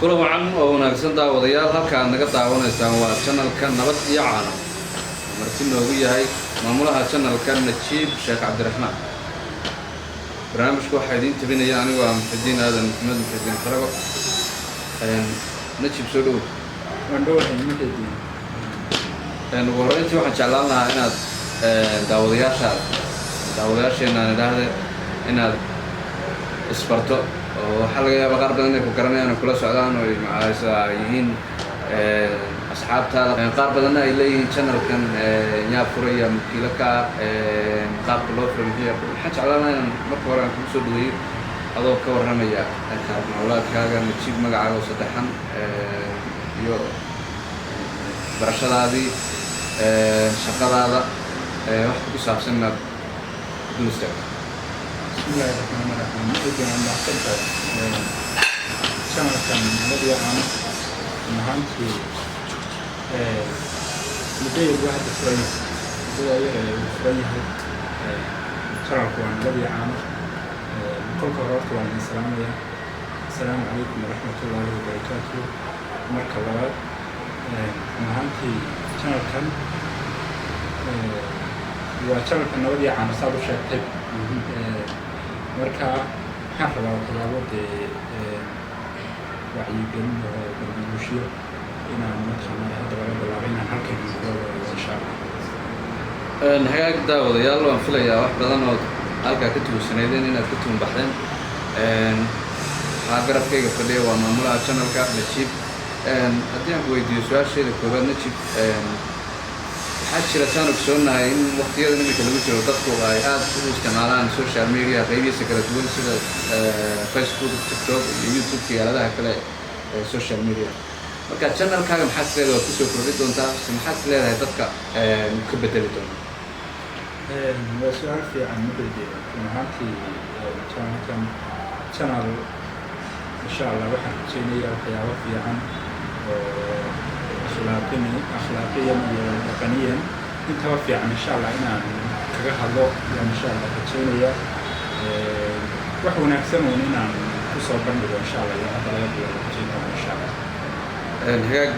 Kulan wacan oo wanaagsan, daawadayaal. Halka aad naga daawanaysaan waa channelka Nabad iyo Caano. Marti noogu yahay maamulaha channelka, Najiib Sheekh Cabdiraxmaan. Barnaamijku waxaa idiin tabinaya anigoo ah Muxidiin Aadan Maxamed, Muxidiin Xarago. Najiib, soo dhowow. Waan dhowahay, Muxidiin. Ugu horreyntii waxaan jeclaan lahaa inaad daawadayaasha, daawadayaasheena aan idhaahde, inaad isbarto, oo waxaa laga yaaba qaar badan inay ku garanayaan oo kula socdaan oo ay macaasa yihiin asxaabtaada, qaar badanna ay leeyihiin channelkan yaa furaya, mulkiilo ka ah, qaabka loo furay muxuu yahay. Waxaan jeclaan lahaa inaan marka hore aan kugu soo dhaweeyo adoo ka warramaya taariikh nololeedkaaga, Najiib, magacaaga oo saddexan iyo barashadaadii, shaqadaada, wax ku saabsan inaad dul istaagto. Bismillahi raxmaani raxiim. Muxidiin, waa mahadsantahay. Channelkan Nabad iyo Caano run ahaantii muddo yar buu hadda furan yahay. Muddada yar ee uu furan yahay channelku waa Nabad iyo Caano. Kolka hore horta waan idin salaamayaa, asalaamu calaykum waraxmatullaahi wabarakaatuh. Marka labaad, run ahaantii channelkan waa channelka Nabad iyo Caano, saad u sheegtay. Marka waxaan rabaa waxyaabo dee wacyigelin oo barnaamijyo inaan mataqaanaa hadda laga bilaabo inaan halkan kula wadaago, insha Allah. Hagaag, daawadayaal, waan filayaa wax badan ood halkaa ka tuunsanaydeen inaad ka tuun baxdeen. Waxaa garabkayga fadhiya waa maamulaha channelka, Najiib. Haddii aan ku weydiiyo su-aasheeda koowaad, Najiib, waxaa jira, saan ogsoonahay, in waqtiyadan iminka lagu jiro dadku ay aada u isticmaalaan social media qaybihiisa kala duwan, sida Facebook, TikTok iyo YouTube iyo aaladaha kale ee social media. Marka channelkaaga maxaad is leedahay waad kusoo kordhi doontaa, mise maxaad is leedahay dadka ka bedeli doona? Waa su-aal fiican, Muxidiin. Run ahaantii channelkan channel, insha Allah, waxaan rajeynayaa waxyaabo fiican oo akhlaaqini, akhlaaqiyan iyo dhaqaniyan intaba fiican, insha Allah, inaan kaga hadlo ayaan insha Allah rajeynayaa. Wax wanaagsan uun inaan kusoo bandhigo, insha Allah, iyo hadda laga bilaabo rajeyn doona, insha Allah. Hagaag.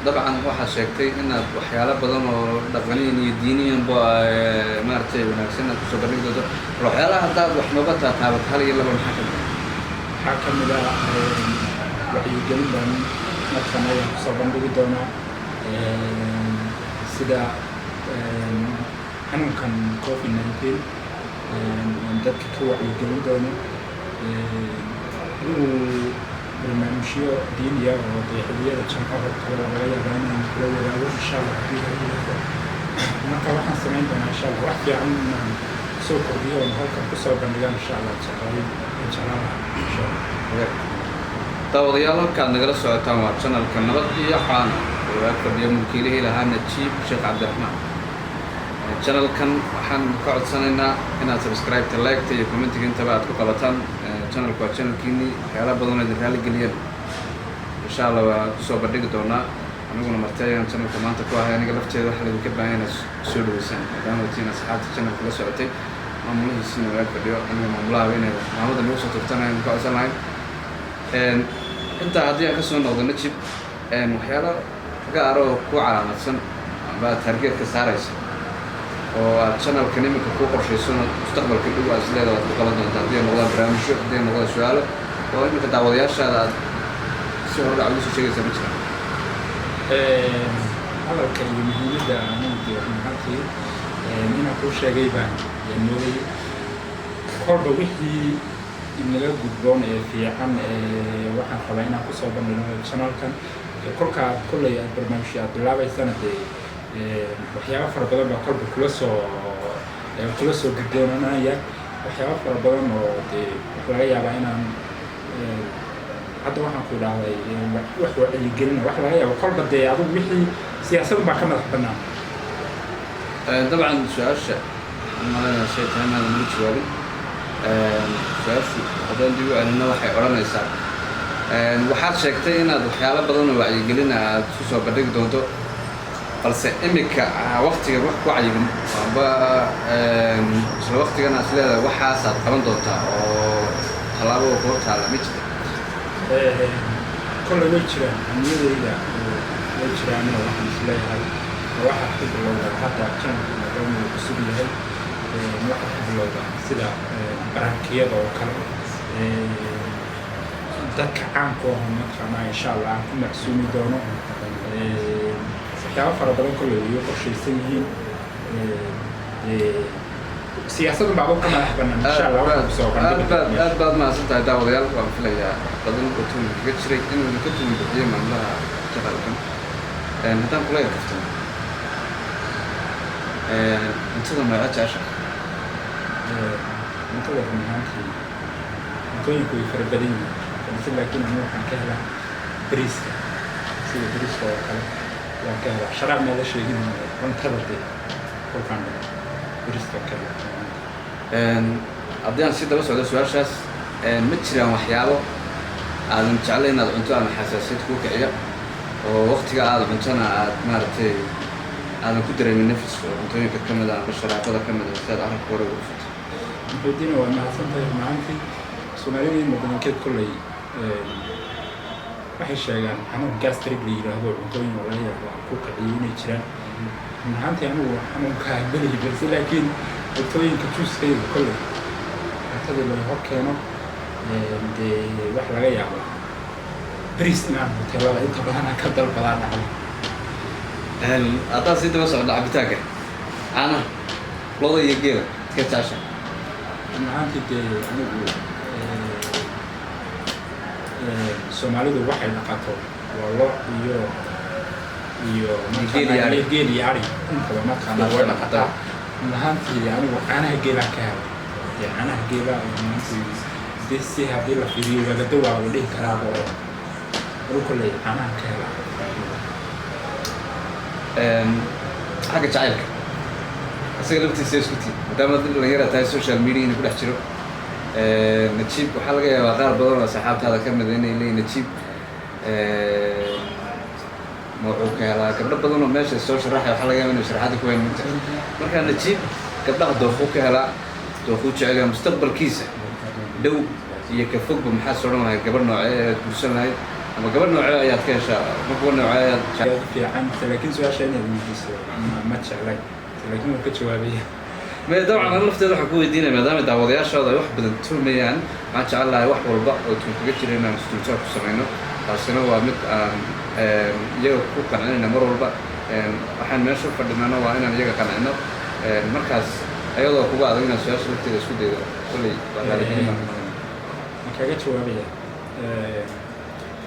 Dabcan waxaad sheegtay inaad waxyaalo badan oo dhaqaniyan iyo diiniyanba maaragtay wanaagsan inaad kusoo bandhigi doonto. Bal waxyaalaha haddaad wax nooga taataabato, hal iyo laba, maxaa kamid ah? Waxaa ka mid ah wacyigelin baan markan ayaan kusoo bandhigi doonaa, sida xanuunkan COVID-19 aan dadka ka wacyigelin doono, adigu barnaamijyo diiniya oo dee xilliyada jamcaho kale laga yaabaa inaan kula wadaago, insha Allah, haddii la yidhaahdo. Marka waxaan samayn doonaa, insha Allah, wax fiican inaan soo kordhiyo oon halkan kusoo bandhigaan, insha Allah, jeclay jeclaan lahaa, insha Allah. Daawadayaal, halkaad nagala socotaan waa channelka Nabad iyo Caano oo ag fadhiyo mulkiilihii lahaa, Najiib Sheekh Cabdiraxmaan. Channelkan waxaan ka codsanaynaa inaad subscribe-ta, like-ta iyo commentiga intaba aad ku qabataan. Channelku waa channelkiinii. Waxyaala badan oo idin raali geliyeen, insha Allah, waa kusoo bandhigi doonaa. Aniguna marti ayaan channelka maanta ku ahay. Aniga lafteeda waxaa laidinka baahan inaad soo dhaweysaan, maadaama tiin asxaabta channelka la socotay, maamulihiisiina waa ag fadhiyo. Aniga maamulaha inay maamada nagu soo turtaan ayaan ka codsan lahayn. Intaa haddii aan kasoo noqdo, Najib, waxyaalo gaar oo ku calaamadsan amba targetka saaraysa oo aad channelkan iminka ku qorshayso mustaqbalka dhow aad isleedahay waad ku qaban doontaa, haddii ay noqdaan barnaamijyo, haddii ay noqdaan su-aalo oo iminka daawadayaashaada aad si hordhac ugu soo sheegaysaa, ma jiraan? Hadalka iyo muhiimadda anigu dee run ahaantii inaan kuu sheegay baan moodayay. Kolba wixii inaga gudboon ee fiican ee waxaan rabaa inaan kusoo bandhigno channelkan. Kolka aad kolley aad barnaamijyo aad bilaabaysana, dee waxyaabo fara badan baa kolba kula soo gudboonanaya, waxyaabo fara badan oo dee wax laga yaabaa inaan hadda waxaan ku idhaahday wax wacyigelina, wax laga yaabo kolba dee adigu wixii siyaasad baa ka madax bannaan. Dabcan su-aasha waxaan malaynayaa shay tahay inaadan ugu jawaabin. Su-aashu haddaan dib u celino, waxay odhanaysaa, waxaad sheegtay inaad waxyaalo badan oo wacyigelina aad ku soo bandhigi doonto, balse imika waktigan wax ku cayiman amba isla waktigan aad is leedahay waxaasaad qaban doontaa oo tallaabo oo ku hor taalla ma jirta? Kolley way jiraan hamiyadayda, way jiraan oo waxaan isleeyahay waxaad ku bilowdaa hadda channelku maadaama uu cusub yahay, waxaad ku bilowdaa sida prankiyada oo kale, dadka caanku ah mataqaanaa insha Allah aan ku macsuumi doono. Waxyaabo fara badan kolley way qorshaysan yihiin. Siyaasadun baa ka madax banaan insha Allah waxaan kusoo Aad bandhigi baad doonaa. Aad baad mahadsan tahay daawadayaal. Waan filayaa badan oo tuumi kaga jiray inuu ka tuumi bixiyo maamulaha channelkan. Haddaan kula yar kaftano, cuntada nooca jecesha? Cuntada run ahaantii cuntooyinku way fara badan yihiin, balse laakiin anigu waxaan ka helaa bariiska, sida bariiska oo kale waan ka helaa. Sharaab meela sheegin, cuntada dee kolkaan dhigo bariiska ka helaa. Haddii aan si daba socdo su-aashaas, ma jiraan waxyaabo aadan jeclayn inaad cunto ama xasaasiyad kuu kiciya oo waktiga aada cuntona aad maaragtay aadan ku dareemin nafis, oo cuntooyinka ka mid a ama sharaabada ka mid a, si aad carabka hore ugu furto? Muxuudiina, waa mahadsantahay. Run ahaantii Soomaalida badankeed kolley waxay sheegaan xanuun gastric la yidhaahdo, cuntooyin oo laga yaabo ku kiciyo inay jiraan. Run ahaantii anigu xanuunkaa melihi, balse laakiin cuntooyinka juuskayga kolley cuntadii laga hor keeno, dee wax laga yaabo bariis inaan hoteelada inta badan aan ka dalbadaa dhacdo. Haddaan sii daba socdo cabitaanka, caanaha loda iyo geela iska jecesha? Run ahaantii dee anigu Soomaalidu waxay dhaqato waa lo iyo Geel iyo ari. Geel iyo ari intaba mataqaanaa way dhaqataa. Run ahaantii anigu caanaha geelaan ka helay. Dee caanaha geela run ahaantii dee si haddii la fiiriyo waagado waa la dhihi karaaba, oo anigu kolley caanaha ka helaa. Xagga jacaylka isaga laftiisa isku tii, maadaama dad dhalinyara tahay, social media inuu ku dhex jiro Najiib, waxaa laga yaabaa qaar badan oo asxaabtaada ka mid a inay leeyihin Najiib ma wuxuu ka helaa gabdho badan oo meesha soo sharaxay. Waxaa laga yaabaa inuu sharaxaada ku hayn mugta. Marka Najiib gabdhaha dooquu ka helaa, dooquu jecel yahay, mustaqbalkiisa dhow iyo ka fogba maxaad soo odhan lahayd? Gabadh noocee ayaad guursan lahayd ama gabadh noocee ayaad ka heshaa ama kuwa noocee ayaad Aad fiican, laakiin su-aasha inaad weydiiso ma jeclay, laakiin waan ka jawaabaya. Me dabcan an lafteeda waxaan ku weydiinaya, maadaama daawadayaashooda ay wax badan tuhmayaan, waxaan jecel lahay wax walba oo tuun kaga jira inaan isdulsaar ku samayno. Taasina waa mid aan iyaga ku qancinayna mar walba. Waxaan meesha u fadhinana waa inaan iyaga qancino. Markaas ayadoo kuga adag inaad su-aasha lafteeda isku daydo, kolley waa raaligelin baan ka maqan. Waan kaga jawaabaya.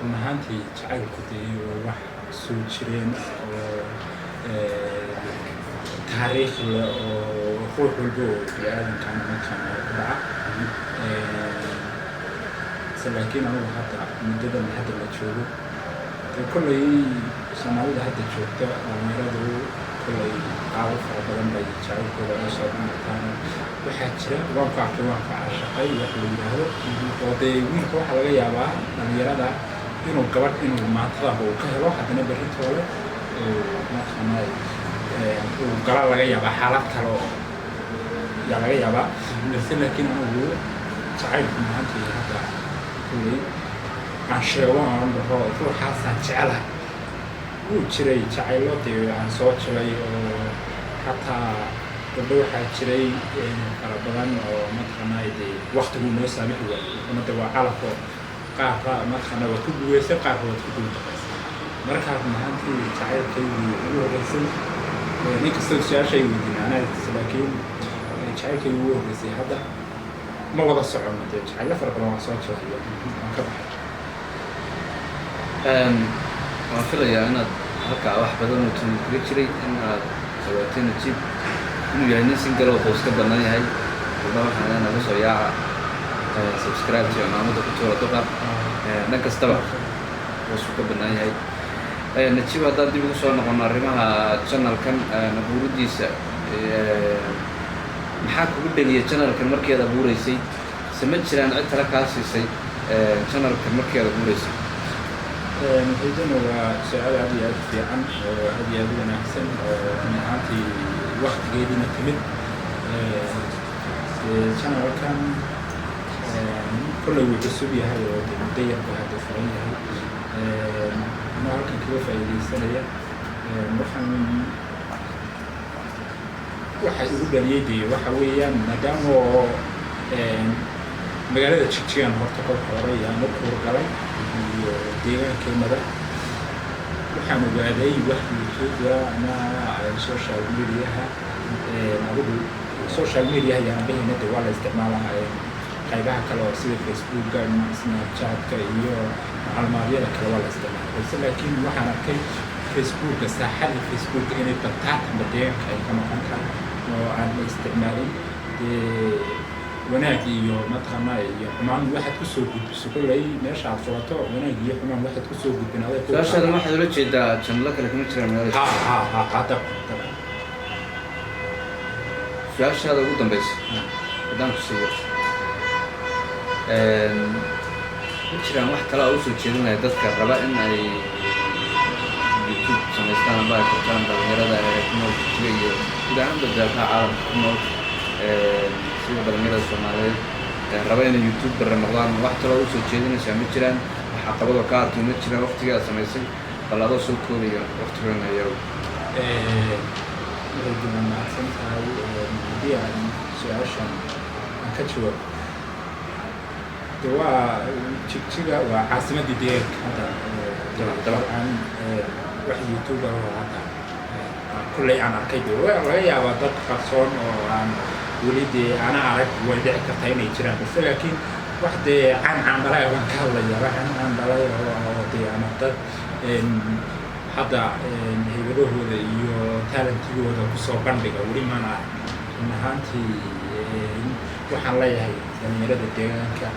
Run ahaantii jacaylku dee waa wax soo jireen oo taariikh leh oo ruux walba oo bini-aadankaana markaana ku dhaca. Se laakiin anigu hadda muddadan hadda la joogo dee kolley Soomaalida hadda joogta dhalinyaradu kolley qaabo fara badan bay jacaylkooda uga soo bandhigtaan. Waxaa jira "waan ku arkay, waan ku caashaqay" wax la yidhaahdo, oo dee wiilka waxaa laga yaabaa dhalinyarada inuu gabadh inuu maantadaba uu ka helo, haddana berritoole mataqaanaa uu gala laga yaabaa xaalad kale oo yaa laga yaabaa. Balse laakiin anigu jacaylku maantii hadda kulley aan sheego aan dhaho ruuxaasaan jecelahay, wuu jiray jacaylo dee aan soo jilay, oo xataa gabdho waxaa jiray fara badan oo mataqaanaa dee waktiguu noo saamixi waayey. Una de waa calafo, qaarra mataqaanaa waad ku guuleysay, qaarra waad ku guuldarraysay. Markaa run ahaantii jacaylkaygii ugu horreysay, inkastoo su-aashay weydiin anaa, laakiin jacaylkaygii ugu horreysay hadda ma wada socono. Dee jacaylo fara badan waan soo jilay, waan ka baxay. Waan filayaa inaad halkaa wax badan oo tuun kaga jiray in aad jawaabtay. Najiib inuu yahay nin single oo qoys ka bannaan yahay. Gabdha waxaan leenahay la soo yaaca, subscribe iyo cimaamada ku tuura duqa. Dhan kastaba hoosuu ka bannaan yahay Najiib. Haddaan dib ugu soo noqono arrimaha channelkan abuuridiisa, maxaa kugu dheliyay channelkan markii aad abuureysay? Se ma jiraan cid tala kaa siisay channelkan markii aad abuureysay? Muxiidina, waa su-aal aad iyo aad u fiican oo aad iyo aad u wanaagsan, oo run ahaantii waktigeediina timid. Channelkan kolley wuu cusub yahay oo de muddo yar buu hadda furan yahay. Uga faa'iidaysanaya. Waxaan waxa igu dhaliyey dee waxa weeyaan, maadaama oo magaalada Jigjigan horta kolka hore ayaan u kuurgalay iyo deegaankeenaba, waxaan ogaaday wax YouTube ama social mediaha, adigu social media ayaan dhehayna de waa la isticmaalaa, qaybaha kale oo sida Facebooka, Snapchatka iyo macluumaadyada kale waa la isticmaala, balse laakiin waxaan arkay Facebooka, saaxada Facebooka inay bataatanba deegaanka ay ka maqan tahay oo aan la isticmaalin. Dee wanaag iyo mataqaanaa iyo xumaan waxaad kusoo gudbiso kolley meesha aad furato, wanaag iyo xumaan waxaad kusoo gudbin aday ku Su-aashaada waxaad ula jeedaa channelo kale kama jiraan magaalada? Ha ha ha ha, dabcan dabcan. Su-aashaada ugu dambeysa haddaan ku siiyo, ma jiraan wax kale oo usoo jeedinaya dadka raba in ay YouTube samaystaan amba ay furtaan, dhalinyarada ee ku nool Jigjiga iyo guud ahaanba daafaha caalamka ku nool, sida dhalinyarada Soomaaliyeed ee raba inay YouTuber noqdaan? Wax kaloo usoo jeedinaysaa ma jiraan? Wax caqabadoo ka artay ma jiraan waqtigii aad samaysay? Bal adoo soo koobaya waqtigoona iyagu. Waxay waa mahadsan tahay. Haddii aan su-aashan aan ka jawaabo, de waa Jigjiga waa caasimadii deegaanka hadda. Dabcan wax YouTuber oo hadda kulley aan arkay, de waa laga yaabaa dad qarsoon oo aan weli dee ana arag, way dhici kartaa inay jiraan, balse laakiin wax dee caan caan dhalay baan ka hadlaya, wax caan caan dhalay oo dee ama dad hadda haybadahooda iyo talentigooda kusoo bandhiga weli maana arag. Run ahaantii waxaan leeyahay dhalinyarada deegaanka,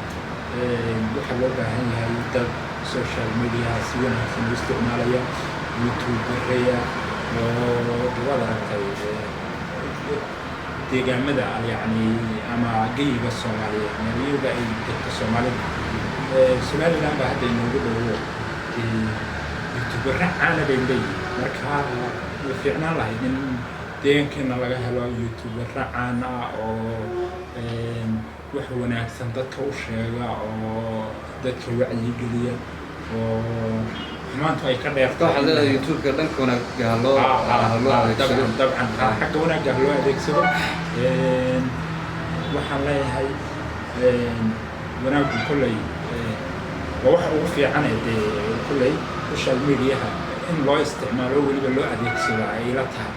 waxaa loo baahan yahay dad social media si wanaagsan u isticmaalaya, YouTuberaya oo de waad aragtay deegaamada yacni ama geyiga Soomaaliyeed, meelyada ay dadka Soomaalida, Somaliland baa hadda inoogu dhowo, dee youtubero caana bay leeyihin. Marka way fiicnaan lahayd in deegaankeena laga helo youtubero caan ah oo wax wanaagsan dadka u sheega oo dadka wacyigeliya oo xumaantu ay ka dheerto. Waxaad leedahay YouTube-ka dhanka wanaagga ha loo adeegsado. Dabcan dabcan, xagga wanaagga ha loo adeegsado. Waxaan leeyahay wanaaggu kolley waa waxa ugu fiican ee dee kolley social mediaha in loo isticmaalo, weliba loo adeegsado ay ila tahay,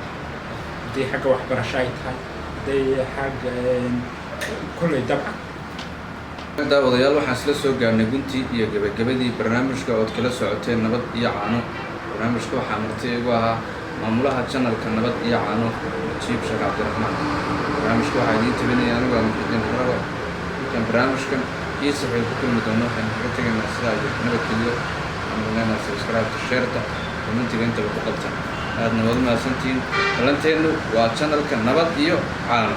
haddii xagga waxbarasho ay tahay, hadday xagga kolley dabcan. Daawadayaal, waxaan isla soo gaarnay guntii iyo gebagabadii barnaamijka ood kala socoteen Nabad iyo Caano. Barnaamijka waxaa marti igu ahaa maamulaha channelka Nabad iyo Caano, Najiib Sheekh Cabdiraxmaan. Barnaamijka waxaa idiin tabinaya anigu aa Muxidiin Xarabo. Intaan barnaamijkan kiisa waxay ku kulmi doono, waxaynu kaga tegaynaa sidaa iyo nabadgeliyo. Waxaanu leenahay subscribe-ta, share-ta, commentiga intaba ku qabta. Aadna waad u mahadsantihiin. Ballanteennu waa channelka Nabad iyo Caano.